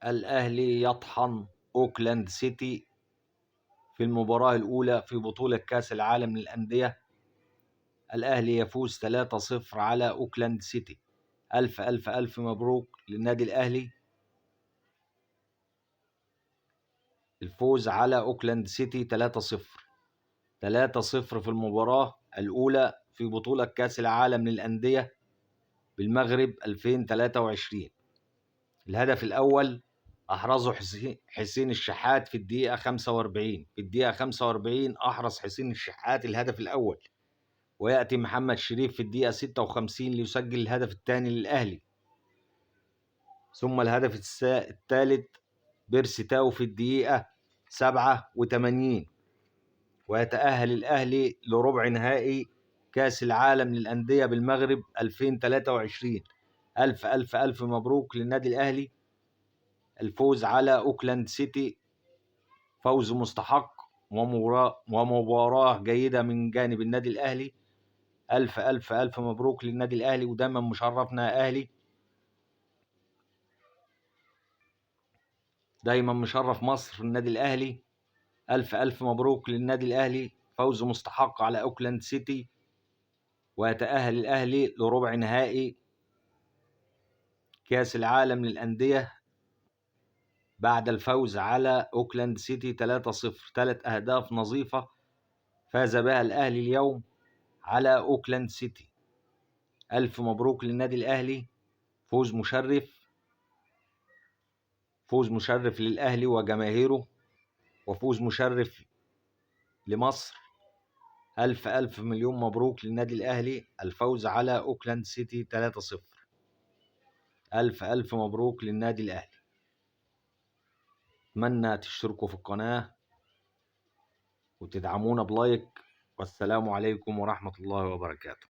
الأهلي يطحن أوكلاند سيتي في المباراة الأولى في بطولة كأس العالم للأندية. الأهلي يفوز 3-0 على أوكلاند سيتي. ألف ألف ألف مبروك للنادي الأهلي الفوز على أوكلاند سيتي 3-0. 3-0 في المباراة الأولى في بطولة كأس العالم للأندية بالمغرب 2023. الهدف الأول أحرزه حسين الشحات في الدقيقة 45. في الدقيقة 45 أحرز حسين الشحات الهدف الأول، ويأتي محمد شريف في الدقيقة 56 ليسجل الهدف الثاني للأهلي. ثم الهدف الثالث بيرسي تاو في الدقيقة 87، ويتأهل الأهلي لربع نهائي كأس العالم للأندية بالمغرب 2023. ألف ألف ألف مبروك للنادي الأهلي الفوز على أوكلاند سيتي، فوز مستحق ومباراة جيدة من جانب النادي الأهلي. ألف ألف ألف مبروك للنادي الأهلي، ودايما مشرفنا يا أهلي، دايما مشرف مصر النادي الأهلي. ألف ألف مبروك للنادي الأهلي، فوز مستحق على أوكلاند سيتي، ويتأهل الأهلي لربع نهائي كأس العالم للأندية بعد الفوز على أوكلاند سيتي 3-0. 3 أهداف نظيفة فاز بها الأهلي اليوم على أوكلاند سيتي. ألف مبروك للنادي الأهلي، فوز مشرف، فوز مشرف للأهلي وجماهيره، وفوز مشرف لمصر. ألف ألف مليون مبروك للنادي الأهلي الفوز على أوكلاند سيتي 3-0. ألف ألف مبروك للنادي الأهلي. أتمنى تشتركوا في القناة وتدعمونا بلايك، والسلام عليكم ورحمة الله وبركاته.